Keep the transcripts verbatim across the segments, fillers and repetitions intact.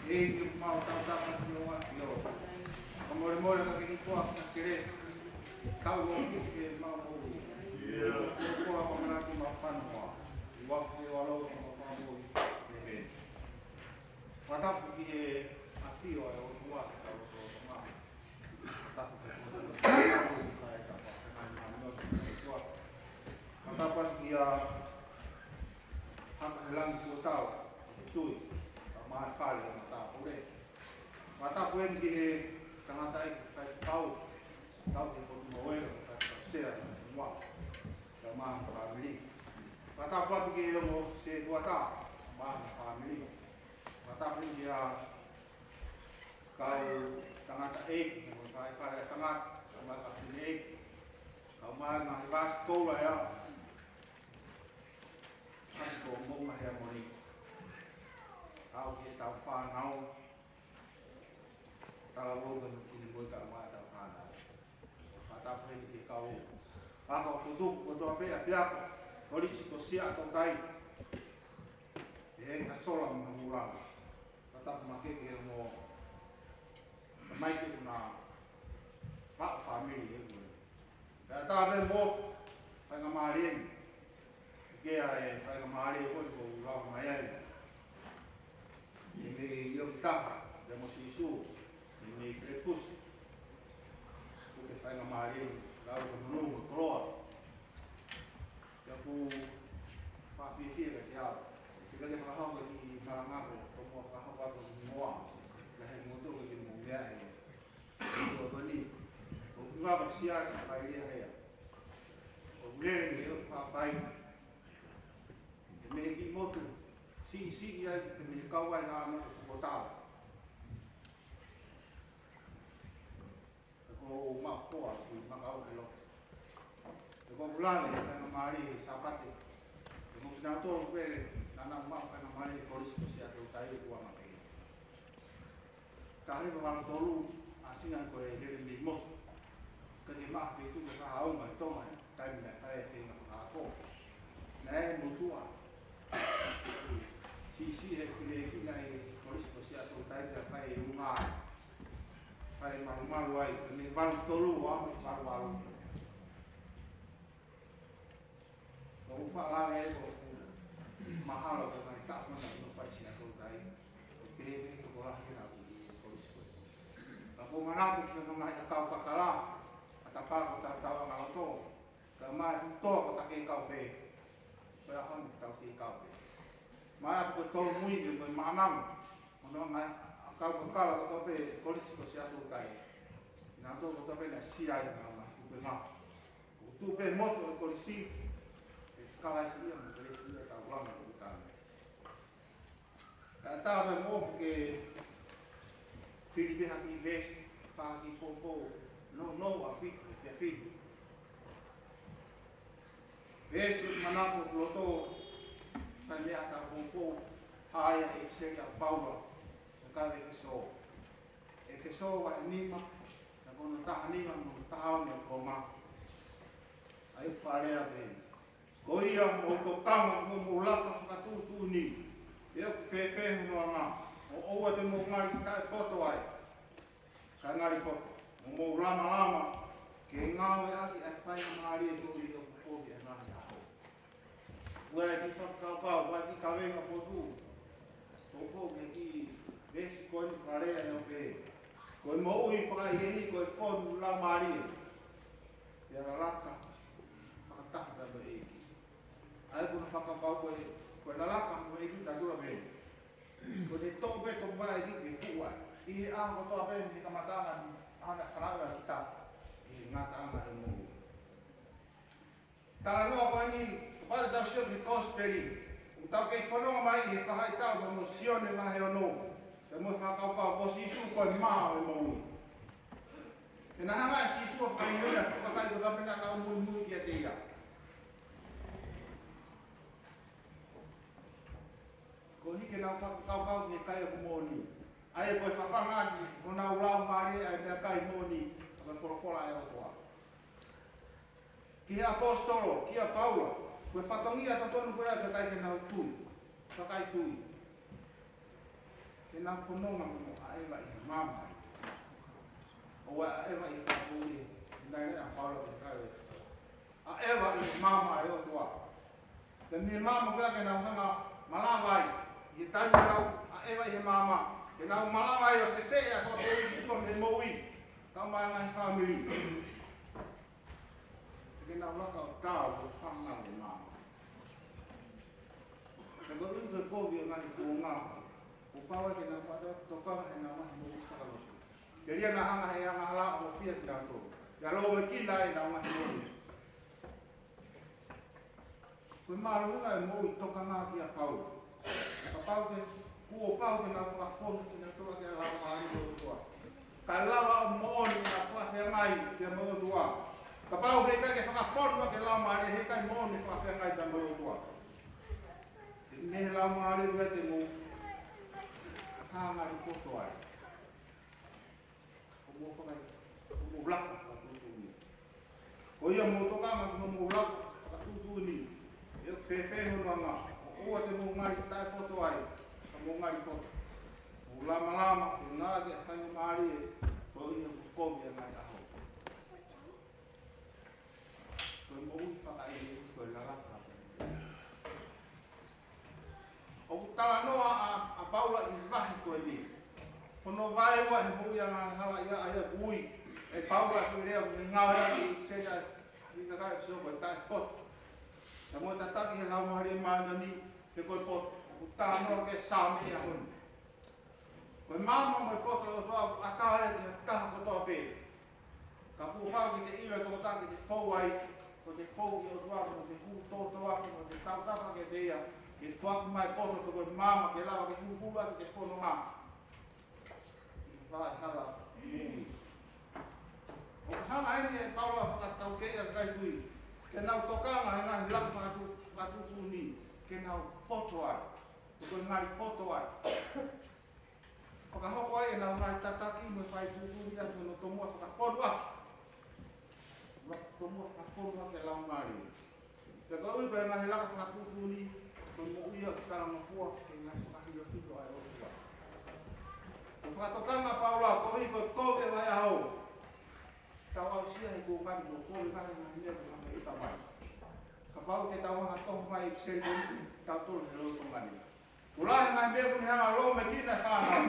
ʻEiki, mau tautapa ki ho ʻafio. Ka molemole ka ke ni koa ka kelesi. Tau o ki he mau moʻui. Ko koa ka manaki mau fanua. ʻI he huafa ʻo ho ʻAlo ko homau Fakamoʻui. ʻĒmeni. Fakatapu ki he ʻafio ʻa e ʻOtua ki hotau lotolotonga. Fakatapu ki he ʻOtua. Fakatapu ki he ʻOtua. Fakatapu ki he Haka he langi kuo tau, he tui, ka mai fale ʻo matāpule. Fakatapu eni ki he tangataʻeiki faifekau, tau ki he potu mo e, faifekau sea, mo e, ka mai fāmili. Fakatapu atu ki he ongo sētuata, mai fāmili. Fakatapu ki he kau tangataʻeiki, mo e faifale tangata, mo e kau fineʻeiki, kau mai ngaahi vāsikola ia. Haki ko Moʻunga Heamoni. Kau ki he tau fānau. Talavou mo e finemui ka mai tau fānau. Fakatapu heni ki he kau ako tutuku kotoa pē ʻapiako Kolisi ko Siaʻatoutai. ʻI he ngaahi sola mo e ngaahi ula. Fakatapu makehe ki he ongo tamaiki ʻoku na faʻu fāmili he ʻaho ni. Pea tā pē mo e faingamālie ni. Ke ʻai e faingamālie ko ē ʻoku ou lau mai ai. ʻI he meʻi ʻo kita, te mo Sīsū, ʻi he meʻi felepusi. Ko e faingamālie ni, lau ko e monū mo e koloa. Pea ʻoku ou fiefia kiate au. Ke ke fakahoko e kiʻi malanga ko ē, ko e fakahoko atu e kiʻi hingoa. Ka he motu ko e kiʻi moʻunga ʻe. Ko e ko eni, ko e ngaahi ko Siaʻatoutai ia hea. Ko e lele ni ʻoku fai. Ko e meʻi kiʻi motu, siʻisiʻi ai, ko e meʻi kau ai ha motu ko tau. Ko e ko makoa, ko e makau he loto. Ko e ko lale, ko e faingamālie he Sāpate. Ko e mo kinautolu pē, naʻa nau maʻu faingamālie Kolisi ko Siaʻatoutai ʻoku anga pē. Taha hiva valu tolu, ʻa Sīsū ko e lele mei motu. Ka ke maʻa feituʻu ko e kahaʻu mai Tonga, taimi naʻe fai e feinga fakaako. Naʻe motuʻa. Siʻisiʻi he fineʻeiki naʻe Kolisi ko Siaʻatoutai pea fai e unga. Fai malumalu ai, mei valu tolu ʻo aʻu ki he valu valu. Ko u faʻa ʻeke ko u mahalo ko e ngaahi taʻu ko ena ʻi he fai Siaʻatoutai. Ko e pehē pē tokolahi ena ʻoku ʻi he Kolisi ko ē. Ka ko u manatu ki he ngaahi ʻakau kakala, ʻa e tapa ko e tau tau ʻanga loto. Ka mai fu tō ko ta kei kau pē. Ko e ʻaho ni tau kei kau pē. Mai ʻapu ko e tōmui ke mo e maʻananga. Ko hono ngaahi ʻakau kakala kotoa pē Kolisi ko Siaʻatoutai. Naʻa tō kotoa pē naʻe sia ai ngaahi kupenga. Ko e tuʻu pē motu ʻo e Kolisi, ʻe Kalaisi ia mo Kalaisi ia tau langa ʻo tane. Ka tā me mo ke fili pē ha kiʻi veesi, fā kiʻi poupou, nounou ʻaupito he efiafi ni. Veesi manako loto, fai meʻa ta poupou, hā ia e ʻipiseli ʻa Paula, ʻo kau ʻEfesō. ʻEfesō vahe nima, naʻa ko hono taha nima mo e taha ono ʻoku ʻomai. ʻA ia ʻoku fakalea pehē ni. Ko ia mou tokanga ki hoʻomou laka fakatuʻutuʻuni. ʻE ʻoku fēfē hono anga, ʻo ʻoua te mou ngali taʻepoto ai. Kae ngali poto, mo mou lamalama, ke ngāueʻaki ʻa e faingamālie ko ia ʻoku poupou ki he ngaahi ʻaho. Ua e kiʻi fakakaukau, ua e kiʻi kavenga potu. Poupou ki he kiʻi veesi ko eni fakalea ʻe ʻo pehē. Ko e moʻui fakaʻehiʻehi, ko e fonu laumālie. Pea lalaka, fakataha pea mo e ʻEiki. ʻA ia ko hono fakakaukau ko e, ko e lalaka mo e ʻEiki tatula pē. Ko e toʻo pē toʻo vaʻe ki he kuʻa. ʻI he ʻaho kotoa pē mei he kamataʻanga ni, ʻa e falaʻa kita. ʻI he ngataʻanga ʻo e moʻui. Talanoa ko eni, kapau te tau sio ki he Kosipeli. ʻOku tau kei fononga mai he fahaʻitaʻu ko Sione vahe ono. Pea mo e fakakaukau ko Sīsū ko e mā ʻo e moʻui. Pea naʻe hanga ʻe Sīsū ʻo fakahinohino ʻa e fuʻu kakai kotoa pē naʻa nau muimui kiate ia. Koeʻuhi ke nau fakakaukau ki he kai ʻoku moʻoni. ʻA ia ko e fafanga ʻaki honau laumālie ʻa e meʻakai moʻoni ʻa e folofola ʻa e ʻOtua. Ki he ʻaposetolo, kia Paula, ko e fatongia totonu ko ia ʻa e kakai ke nau tui. Kakai tui. Ke ʻenau fononga mo ʻaʻeva ʻi he maama. ʻOua ʻe ʻaʻeva ʻi he fakapoʻuli, ʻi he lea ʻa Paula ki he kakai ʻo ʻEfesō. ʻAʻeva ʻi he maama ʻa e ʻOtua. Pea mei he maama pea ke nau hanga malava ai, ʻi he taimi ʻenau ʻaʻeva ʻi he maama, ke nau malava ai ʻo sesē ʻa e fakapoʻuli ki tuʻa mei he moʻui, kae ʻumaʻā e ngaahi fāmili. Ke nau laka ʻo taau ʻo fānau ʻi he maama. Ka ko e ʻuhi ko e kovi ʻo e ngaahi kuonga, kuo pau ke nau faʻa tokanga heʻenau ngaahi moʻui fakalotu. Telia naʻa hanga ʻe he angahala ʻo hofia kinautolu, pea lōmekina ʻenau ngaahi moʻui. Ko e mālohinga e moʻui tokanga kia Paula. Kapau ke, kuo pau ke nau fakafonu kinautolu ʻaki e laumālie ʻo e ʻOtua, kae lava ʻo moʻoni ʻenau fakafeangai pea mo e ʻOtua. Kapau he ʻikai ke fakafonu ʻaki e laumālie, he ʻikai moʻoni e fakafeangai pea mo e ʻOtua. Mei he laumālie ʻoku ʻiate moutolu, ʻa e ngali poto ai. ʻOku mou faka-, ʻoku mou laka fakatuʻutuʻuni. Ko ia mou tokanga ki hoʻomou laka fakatuʻutuʻuni, ʻe ʻoku fēfē hono anga, ʻoua te mou ngali taʻepoto ai, ka mou ngali poto. Mou lamalama, ke ngāueʻaki ʻa e faingamālie, koeʻuhi he ʻoku kovi ʻa e ngaahi ʻaho. Ko e moʻui fakaʻeiʻeiki ko e lalaka. ʻOku talanoa ʻa, ʻa Paula ʻi he vahe ko eni. Hono vaeua he moʻui angahala ia, ʻa ia ʻoku ui ʻe Paula ʻa e lea ʻoku ne ngāueʻaki ʻi he kakai ʻo ʻEfesō ko e taʻepoto. Pea mo e tataki he Laumālie Māʻoniʻoni, he ko e poto. ʻOku talanoa ki he Saame ʻi he ʻaho ni. Ko e maama mo e poto ʻo e ʻOtua ʻoku ʻatā ia ki he taha kotoa pē. Ka kuo pau ke te ʻilo ʻe he tokotaha ke te fou ai, ko e te fou ki he ʻOtua, ko e te hū tōtōaki, ko e te tautautefito kiate ia, ke foaki mai e poto, ko e maama ke lava ke hūhulu ʻaki e fononga ʻi he vaʻa hala moʻui. ʻOku hanga eni ʻe Paula ʻo fakataukeiʻi ʻa e kakai kui ke nau tokanga he ngaahi laka fakatu-, fakatuʻutuʻuni, ke nau poto ai. Ko e ngali poto ai. Fakahoko ai ʻenau ngaahi tataki mo e fai tuʻutuʻuni ʻaki hono tomuʻa fakafonu ʻaki. Tomuʻa fakafonu ʻaki e laumālie. Pea koeʻuhi ko e ngaahi laka fakatuʻutuʻuni, ko e moʻui ʻoku talangofua ki he ngaahi fakahinohino ʻa e ʻOtua. Ko e fakatokanga ʻa Paula, koeʻuhi ko e kovi ʻa e ngaahi ʻaho, tau aʻusia he kuonga ni ko e kovi ngaahi, ngaahi meʻa ʻoku hangē ʻoku ʻita mai. Kapau te tau hanga ʻo toho mai e ʻipiseli ko eni, tau tolo he lolotonga ni. Kuo lahi e ngaahi meʻa ʻoku ne hanga ʻo lōmekina e fānau.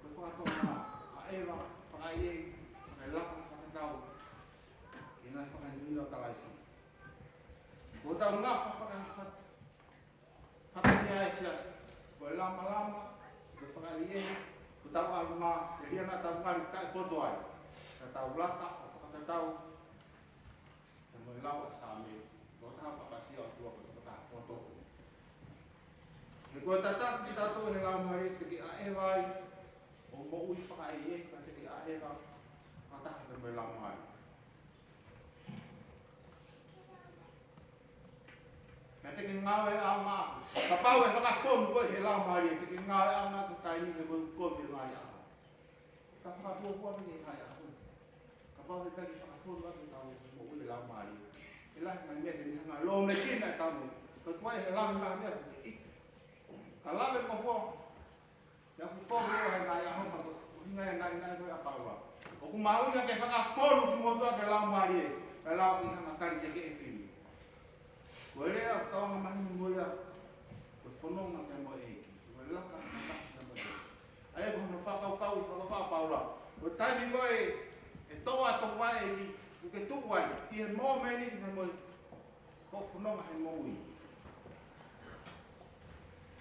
Ko e fakatokanga ʻa ʻEva, fakaʻeiʻeiki, fakaelaka, fakatatau ki he ngaahi fakahinohino ʻa Kalaisi. Ko ʻetau ngafa faka-, faka-, fakaʻeiʻeiki ʻa e siasi. Ko e lamalama, ko e fakaʻeiʻeiki, ko ʻetau ʻalunga, telia naʻa tau ngali taʻepoto ai. Ka tau laka ʻo fakatatau pea mo e lau ʻa e Saame, tokotaha pāpasia ʻOtua ko e tokotaha poto. He ko e tataki kitautolu ʻe he Laumālie te ke ʻaʻeva ai ʻo moʻui fakaʻeiʻeiki, ka te ke ʻaʻeva fakataha pea mo e Laumālie. Ka te ke ngāueʻaonga, kapau ʻe fakafonu koe ʻe he Laumālie, te ke ngāueʻaonga ki he taimi ni he ko e kovi e ngaahi ʻaho. Ka fakafuofua ki he ngaahi ʻaho. Kapau he ʻikai ke fakafonu ʻaki ʻetau moʻui ʻe he Laumālie, ʻe lahi e ngaahi meʻa te ne hanga ʻo lōmekina ʻetau moʻui. Ko e tuai he lave ngaahi meʻa ko e ʻita. Ka lave mo fua, ʻa ia ʻoku kovi ʻa e ngaahi ʻaho, ko e ʻuhinga ia e naʻinaʻi ko ē ʻa Paula. ʻOku mahuʻinga ke fakafonu kimoutolu ʻaki e Laumālie, kae lava ke hanga ʻo tali tekeʻi e fili. Ko e lea ʻoku tau anga mahino mo ia, ko e fononga pea mo e ʻEiki. Ko e laka, laka pea mo e ʻEiki. ʻA ia ko hono fakakaukau, fakakaukau ʻa Paula. Ko e taimi ko ē ʻe toʻo ʻa e tokoua ʻa e ʻEiki, ʻoku ke tuʻu ai, ʻi he mōmeniti pea mo e hoʻo fononga he moʻui.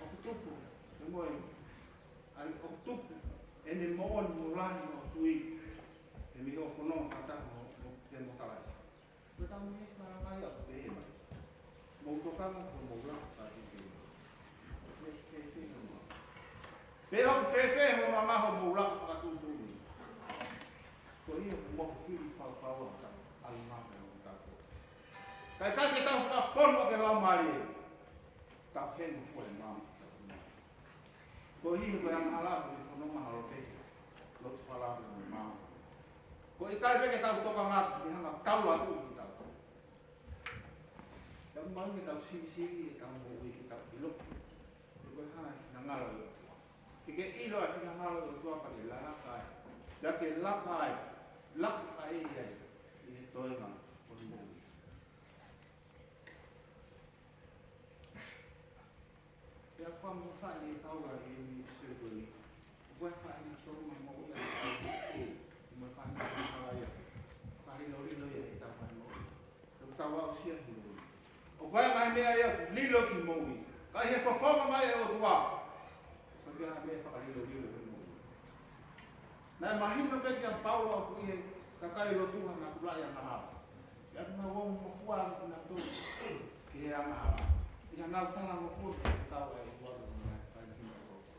ʻOku tupu, pea mo e, ʻa ia ʻoku tupu ʻene moʻoni mo e lahi ʻo e tui, pea mei hoʻo fononga fakataha mo, mo, pea mo Kalaisi. Ko e taha e meʻa ʻoku ou tala mai ʻoku pehē mai. Mou tokanga ki hoʻomou laka fakatuʻutuʻuni. Pe, pe, pe, pe, pe ʻoku fēfē hono anga hoʻomou laka fakatuʻutuʻuni. Ko ia ʻoku mou fili faufaua ʻa e ʻalunga mo e ʻOtua. Kae ʻikai ke tau fakafonu ʻaki e Laumālie, tau hengofua he maama. Koeʻuhi he ko e angahala ko e fononga holo pē, lotu hala pē mo e maama. Ko e ʻikai pē ke tau tokanga ke hanga ʻo taula atu kitautolu. Pea ʻoku mahuʻinga ke tau sivisiviki ʻetau moʻui ke tau ʻilo pe ko e hā e finangalo ʻo e ʻOtua. Ke ke ʻilo e finangalo ʻo e ʻOtua pea ke laka ai. Pea ke laka ai, laka ai ʻi he toenga ʻo e moʻui. Pea ʻoku fakamatalaʻi ʻe Paula ʻi he sētueni, ʻoku ʻi ai e faʻahinga solo mo e moʻui ʻa e ʻOtua, mo e faʻahinga finangalo ia. Fakalilolilo ia ʻi heʻetau moʻui. Ke tau aʻusia he moʻui. ʻOku ʻi ai e ngaahi meʻa ia ʻoku lilo ki he moʻui. Ka ʻi he fofonga mai ʻa e ʻOtua, ʻoku ʻikai ha meʻa fakalilolilo he moʻui. Naʻe mahino pē kia Paula ʻoku ʻi he kakai lotu ha natula ʻi he angahala. Pea ʻoku nau ongongofua ʻanautolu ki he angahala. ʻI heʻenau talangofua ki he fekau ʻa e ʻOtua mo e ngaahi faingataʻa ʻo e lotu.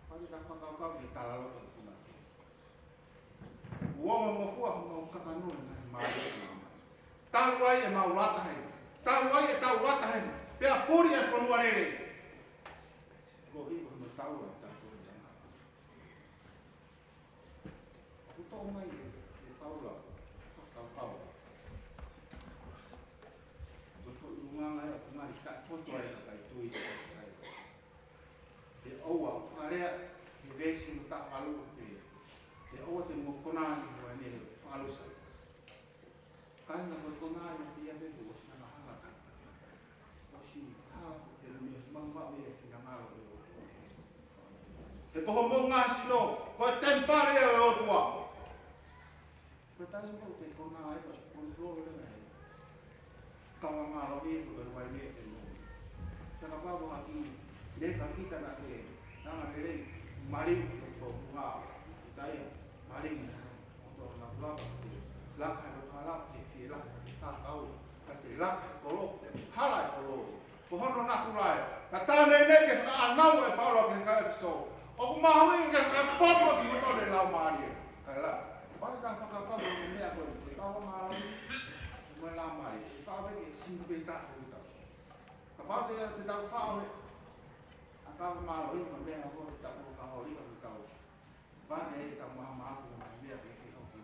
Pea ke tau fakakaukau ki he talaloto ʻo e punake. Kuo ongongofua homau kakano ʻi he ngaahi mālie ʻo māmani. Talu ai ʻemau lata heni. Talu ai ʻetau lata heni. Pea puli e fonua lelei. Ko e hiko hono taula ʻo e tautolu ʻi he angahala. ʻOku toʻo mai ʻe, ʻe Paula fakakaukau. Ko e foʻi ʻulungaanga ia ʻoku ngali taʻepoto ai e kakai tui ʻi he kakai. He ʻoua, fakalea he veesi hono taha valu ʻoku pehē, he ʻoua te mou kona ʻi he uaine he fakalusai. Kāinga, ko e kona ia ʻoku ʻiate ia pē kuo ʻosi angahala. ʻOsi hala, he ʻoku ʻosi maumauʻi e finangalo ʻo e ʻOtua. He ko hoʻomou ngaahi sino ko e temipale ia ʻo e ʻOtua. Ko e taimi ʻoku te kona ai, ko e kona lolo lena he kava mālohi ko e uaine ke nō. Te ka pau ha kiʻi leka kita naʻa ke, naʻa ke lei, maliu ko e fō, kuha, ʻi taia, maliu na. ʻO tō na kulapa ke laka he loto hala, ke fie laka, ke fakau, ka ke laka he kolo, hala e kolo. Ko hono natula ē. Ka talu nei ke fakaʻānaua ʻe Paula ki he kakai ʻEfesō. ʻOku mahuʻinga ke fakapotoʻi kimoutolu ʻe he Laumālie. Kae lava. Pea ke fakakaukau ki he meʻa ko eni. Ke kava mālohi mo e Laumālie. Ke fakapē ke simu pē taha ʻo kita. Kapau te, te tau faʻo he ʻakava mālohi mo e meʻa ko ē te tau ka holi ka tau. Pea ke tau mahamahaki mo e meʻa ke ke hoko.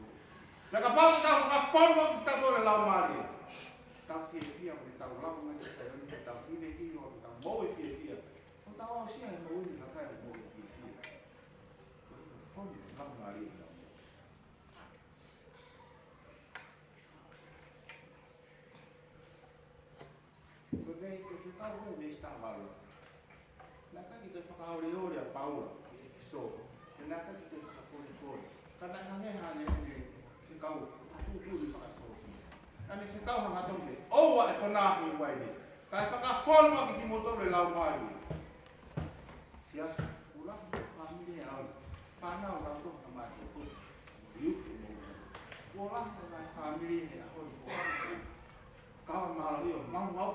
Pea kapau te tau fakafonu kitautolu ʻe he Laumālie. Tau fiefia mo tau lava mai ke tau, ke tau fiefia, ke tau moʻui fiefia. Ko tau aʻusia he moʻui ni kakai moʻui fiefia. Ko e fonu ʻa e Laumālie ʻi heʻetau moʻui. Ko e veesi, ko e fekau ko ē veesi taha valu. Naʻe ʻikai ke toe fakaoleole ʻa Paula ki ʻEfesō. Naʻe ʻikai ke toe fakakolekole. Ka naʻe hangē hangē ko e fekau ʻa e tuʻutuʻuni fakasōtia. Naʻa ne fekau hangatonu ke ʻoua ʻe kona he uaine. Kae fakafonu ʻaki kimoutolu ʻe he Laumālie. Siasi, kuo lahi e fāmili ʻaʻau. Fānau lau tō ka mātou ko. Iu ke mou. Kuo lahi e ngaahi fāmili he ʻaho ni kuo lahi. Kava mālohi ʻo maumau.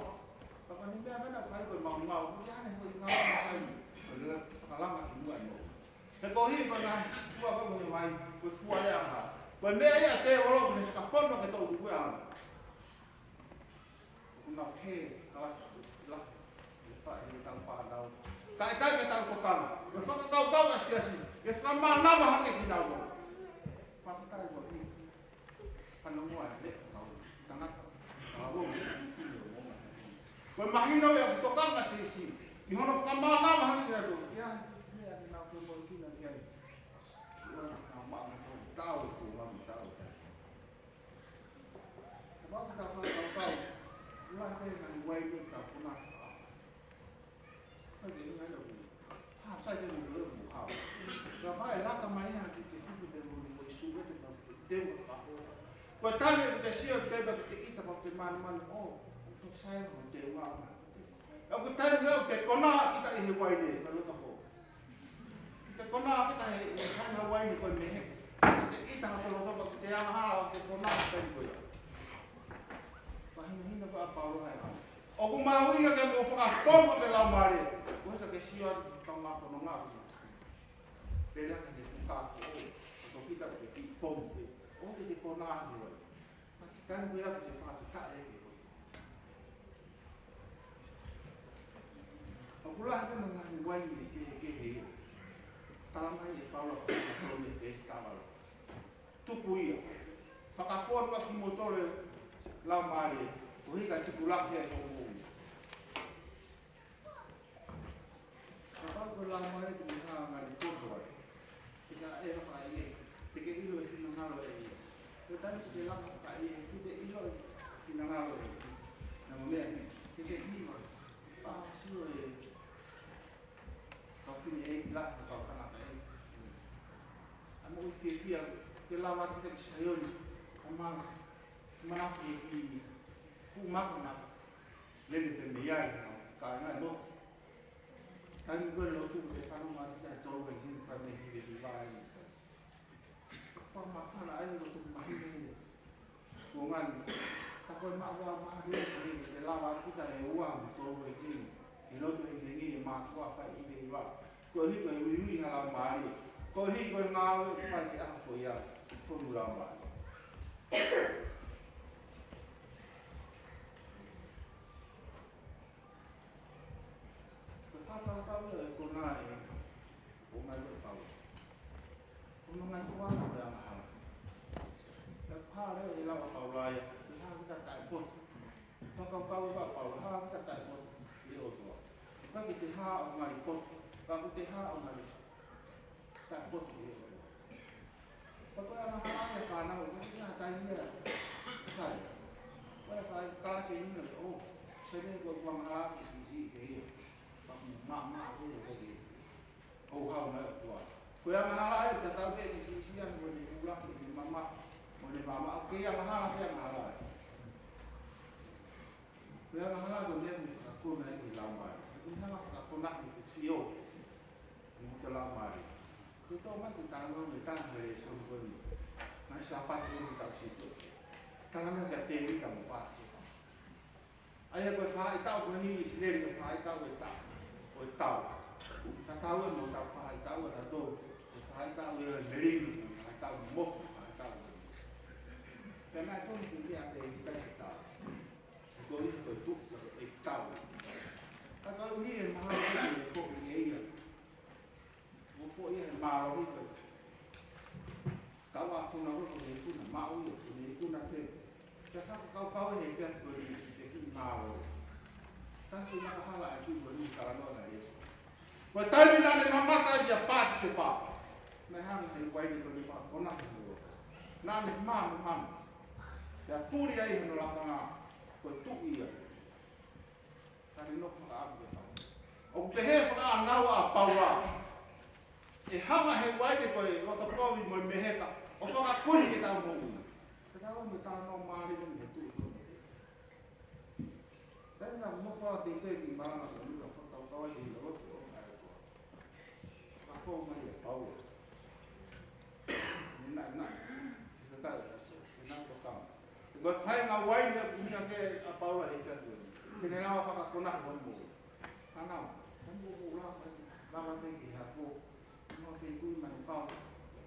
Pea ko e meʻa pē naʻe fai ko e maumau. Ko ia ne hoi ngā maumau. Ko e lea fakalanga ki muʻa ʻi muʻa. He ko e hā ko e ngaahi fua ko ē ʻoku ne vai. Ko e fua lea ha. Ko e meʻa ia ʻa e tēvolo ʻoku ne fakafonu ke tau tuku ʻe au. ʻOku nau pehē, kalasi, la, ʻe fa, ʻe tau fānau. Kae ʻikai ke tau tokanga. Ko e fakakaukau ʻa e siasi, ke fakamānava hake kinautolu. Fakafetaʻi ko e hā. Fanongoa e leʻo, kau tangata. Kau mo e fili ʻo mo. Ko e mahino ia ʻoku tokanga e siasi. ʻI hono fakamānava hake kinautolu. Ia, meʻa ke nau fai mo kina ia. Ia, nau maʻu mo tau, ko lau tau. Kapau te tau fakakaukau, ʻoku lahi pē ngaahi uaine ʻoku tau kona. Ka ke ʻi ai ʻoku. Ha, sai pē mo leo mo hao. Ka mai laka mai ha ki te fitu te mo ni mo isu e te tau te teu ka ko. Ko e taimi ʻoku te sio te tau te ʻita pau te manumanu ʻo. ʻOku sai mo te ua ma. ʻOku taimi ʻoku te kona kita ʻi he uaine, ka lota ko. Te kona kita he, he hanga uaine ko e mehe. Te ʻita ha te lota ko te angahala, te kona kita ʻi ko ia. Pea hinga hinga ko ē ʻa Paula he hanga. ʻOku mahuʻinga ke mou fakafonu ʻaki e Laumālie. Ko e hā ke sio atu ki he kaungā fononga. Pele ake te fuka ko ē. Ko kita ko e kiʻi pomu pē. ʻOku te kona he uaine. Ka ko ia ke fakafetaʻi ʻe koe. ʻOku lahi pē mo e ngaahi uaine kehekehe ia. Tala mai ʻe Paula ko e tolu mei he veesi taha valu. Tuku ia. Fakafonu ʻa kimoutolu ʻe he Laumālie, koeʻuhi ka tupulaki ʻa e hoʻomou moʻui. Kapau ko e Laumālie te ne hanga ʻo liliu kotoa, te ke ʻilo fakaʻeiʻeiki, te ke ʻilo e finangalo ʻo e ʻEiki. Ko e taimi te ke langa fakaʻeiʻeiki, te ke ʻilo e finangalo ʻo e ʻEiki. Naʻa mo meʻa ni, te ke ʻilo, pā sio e kau fineʻeiki lahi, kau tangataʻeiki. ʻA e moʻui fiefia, ke lava kita ki Saione, ʻa e mana, mana ki he fuʻu maka maka. Lele pē mei ai, ka ngai mo. Taimi ko ē lotu ke fanongo atu ki he tolu ʻa e himi fai mei he hiva ai. Fakamafana ai ko e tuku mahino ni. Ko ngani. Ka ko e maʻu ʻa e mahino ni, ke lava kita ʻe ua mo tolu ʻa e himi. ʻI loto he himi ʻe mātuʻa fai ʻi he hiva. Koeʻuhi ko e uiui ʻa e Laumālie. Koeʻuhi ko e ngāue ʻe fai he ʻaho ko ia. Fonu Laumālie. Ko e fakakaukau ʻe kona ʻe ʻomai ʻe Paula. Ko e ngaahi fuaʻa ʻo e angahala. Ko e pale ʻe lau ʻa Paula ia, ʻe hā kita taʻepoto. Fakakaukau ʻa Paula, hā kita taʻepoto ʻi he ʻOtua. Ka ke te hā ʻo ngali poto, ka ko te hā ʻo ngali taʻepoto ʻi he ʻOtua. Ka ko e angahala ʻa e fānau, ko e ngaahi taimi ia, sai. Ko e fai kalasi ʻi muna, ʻo, sai pē ko e angahala ki siʻisiʻi pē ia. Ka ko e maʻamaʻa pē ia, ko e ʻo hau mai ʻOtua. Ko e angahala ʻe tatau pē ki siʻisiʻi ange mo ʻene ʻuluaki, ʻene mamaʻo, mo ʻene mamaʻo, ʻoku kei angahala pē angahala. Ko e angahala ko e meʻa ʻoku fakakona ʻe he Laumālie. ʻOku ne hanga ʻo fakakona ʻi he sio ʻa e Laumālie. Ko e tō mai ko e talanoa mei he taha he lēsoni ko eni. Mai Sāpate ko eni tau sio. Talanoa kia Tēvita mo Patisepa. ʻA ia ko e faʻahitaʻu ko eni ʻi ʻIsileli ko e faʻahitaʻu ʻe taha, ʻo e tau. Tatau ʻe mo ʻetau faʻahitaʻu ʻa tautolu, ko e faʻahitaʻu ʻe melino, faʻahitaʻu motu, faʻahitaʻu ʻe. Pea naʻe tonu ke ʻi ai ʻa Tēvita ʻi he tau. Ko e ko e tuʻi ʻe tau. Ka koeʻuhi ʻe mahalo ko e foʻi ʻe ia. Mo foʻi ʻe mālohi ko e. Kau a funa ko e ikuna, maʻu ia, ko e ikuna pē. Pea fakakaukau ʻe he fea ko e ʻe kiʻi mālohi. Ka ko e makahala ʻa e kiʻi ko e talanoa naʻe ʻi ai. Ko e taimi naʻa ne mamata ai kia Patisepa. Naʻe hanga ʻe he uaine ko eni ʻo fakakona ʻi he ʻOtua. Naʻa ne mamaʻo. Pea puli ai hono lakanga. Ko e tuʻi ia. Ka ne nofo fakaʻamu kia Paula. ʻOku pehē fakaʻānaua ʻa Paula. ʻE hanga ʻe he uaine ko e loto kovi mo e meheka ʻo fakakuihi ʻetau moʻui. Ka tau mo e talanoa mālie mei he tuʻi ko ē. Taimi naʻa mo koa te te ki malanga ko eni ka fakakaukau ai ki he loto ʻo fai koa. Ka fou mai ʻa Paula. Naʻe, naʻe, naʻe, naʻe, naʻe, naʻe, naʻe, Ko e faʻahinga uaine ʻoku ʻuhinga ki ai ʻa Paula he efiafi ni. Ke ne lava fakakona hono moʻui. Fānau, hono moʻui ʻoku lava, lava pē ke hako. Mo fekui manu kau.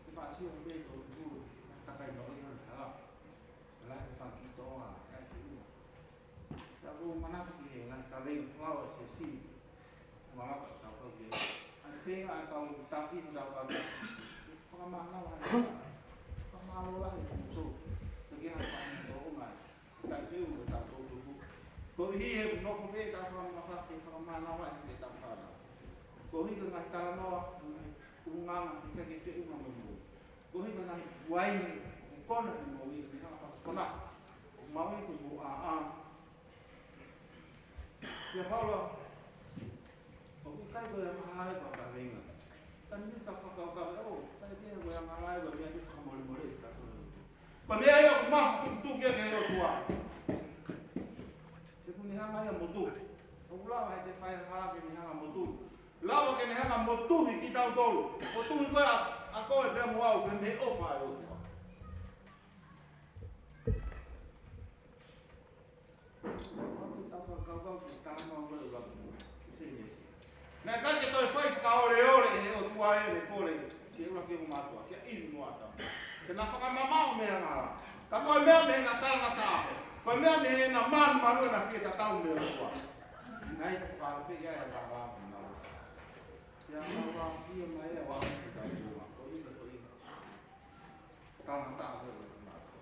Ke faʻa sio pē ko e kulu. Takai no ia hala. Lahi ke fakakitoa, kai ke ua. Ka ko e manako ki he ngaahi kaveinga flau ʻa e siasi. Malaka tau kau ke. ʻA e feinga ʻa e kau tafi mo tau kau. Fakamānava ʻa e. Fakamālō lahi mo tō. Ke ke hapa ni tō o ngai. Ka te u mo tau tō tō. Koeʻuhi he nofo pē tau fakamānava ke fakamānava ʻa e tau fānau. Koeʻuhi ko e ngaahi talanoa, ngaahi ʻulungaanga, ke ke feʻunga mo mo. Koeʻuhi ko e ngaahi uaine, ʻoku kona he moʻui, ke hanga fakakona. ʻOku maʻu ʻi he moʻui ʻa, ʻa. Kia Paula, ʻoku ʻikai ko e angahala ia ko e kaveinga. Ka ne ka fakakaukau, ʻo, ʻikai pē ko e angahala ia ko e meʻa ke fakamolemole, ka ko e. Ko e meʻa ia ʻoku mafatukituki ia ki he ʻOtua. He ʻoku ne hanga ia ʻo motuhi. ʻOku lava ʻe he fai angahala ke ne hanga ʻo motuhi. Lava ke ne hanga ʻo motuhi kitautolu. Motuhi koe ʻa, ʻa koe pea mo au, pea mei he ʻofa ʻa e ʻOtua. Naʻe ʻikai ke toe fai fakaoleole ʻe he ʻOtua ʻene kole ki he ʻuluaki ongo mātuʻa, kia ʻIvi mo ʻĀtama. Ke na fakamamaʻo mei he angahala. Ka ko e meʻa mei heʻena talangataʻa. Ko e meʻa mei heʻena manumanu ʻena fie tatau mo e ʻOtua. Naʻe ʻikai ke fakaafeʻi ai ʻa e angahala. Kia angahala, kia mai ʻa e ʻOtua ki he ʻOtua. Ko ia ko ia. Talangataʻa ko e ʻuluaki ongo mātuʻa.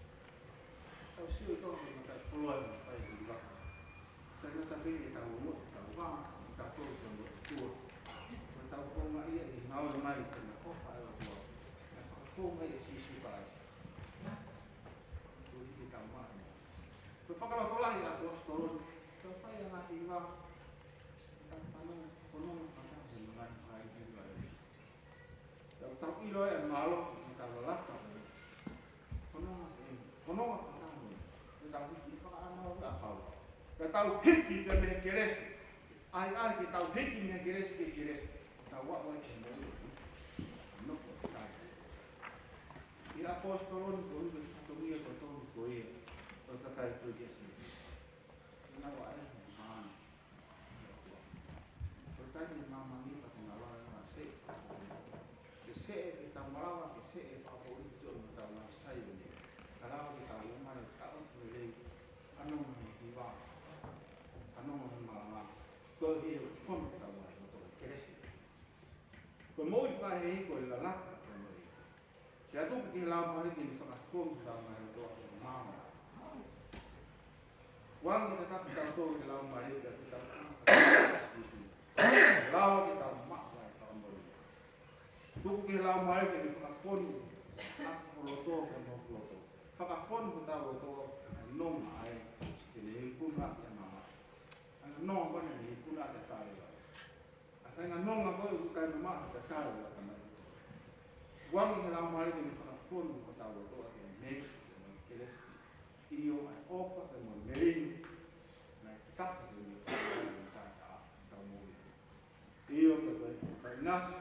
Tau sio ʻi he toko mata koloa ʻi he fai ʻi vaka. Taʻengata pē ʻetau ongoʻi, tau vā, ʻetau tō ki he ʻOtua. Ko ʻetau konga ia ʻi he ngāue mai, ko e ʻofa ʻa e ʻOtua. Naʻe fakafofonga ʻe Sīsū Kalaisi. Ko e hiki tau māhina. Ko e fakalotolahi ʻa e ʻaposetolo, tau fai ʻa e ngaahi vā, tau fanongo, fanongo, fanongo, he ngaahi fai ʻi Kalaisi. Tau, tau ʻilo e mālō, tau lalata. Fononga e, fononga fakataha mo ia. Ke tau hiki fakaʻānaua ʻa Paula. Ke tau hiki pē mei he kelesi. ʻAi, ʻai, ke tau hiki mei he kelesi ki he kelesi. Tau aʻu ai ki he moʻui. Nofo ʻi he kai. ʻI he ʻaposetolo ni ko e fatongia totonu ko ia. Ko e kakai ko ia ʻa Sīsū. Ke nau ʻai, ʻai. Ko e fono hotau ngaahi loto ʻi he kelesi. Ko e moʻui fakaʻehiʻehi ko e lalaka ko e moʻui. Ke ʻatu ki he Laumālie ke ne fakafonu hotau ngaahi loto ʻaki e maama. Kuangi ke tau tau ki he Laumālie ke tau tau. Lava ke tau maʻu ai e fakamoʻoni. Tuku ki he Laumālie ke ne fakafonu ʻaki ho loto, ke mo ho loto. Fakafonu hotau loto, nonga ai, ke ne ikuna ʻaki e maama. ʻA e nonga ko eni ne ikuna ʻaki e tali ʻa e faʻahinga nonga ko ē ʻoku ʻikai mamaʻo he tatau ʻa e Tamai. Kuangi ki he Laumālie ke ne fakafonu hotau loto ʻaki e meesi, ke ne kelesi. ʻIo, ʻa e ʻofa, ke mo e melino, naʻe tafe ke ne tafe ke ne tafe ʻa hotau moʻui. ʻIo, ke ko e taʻinasi,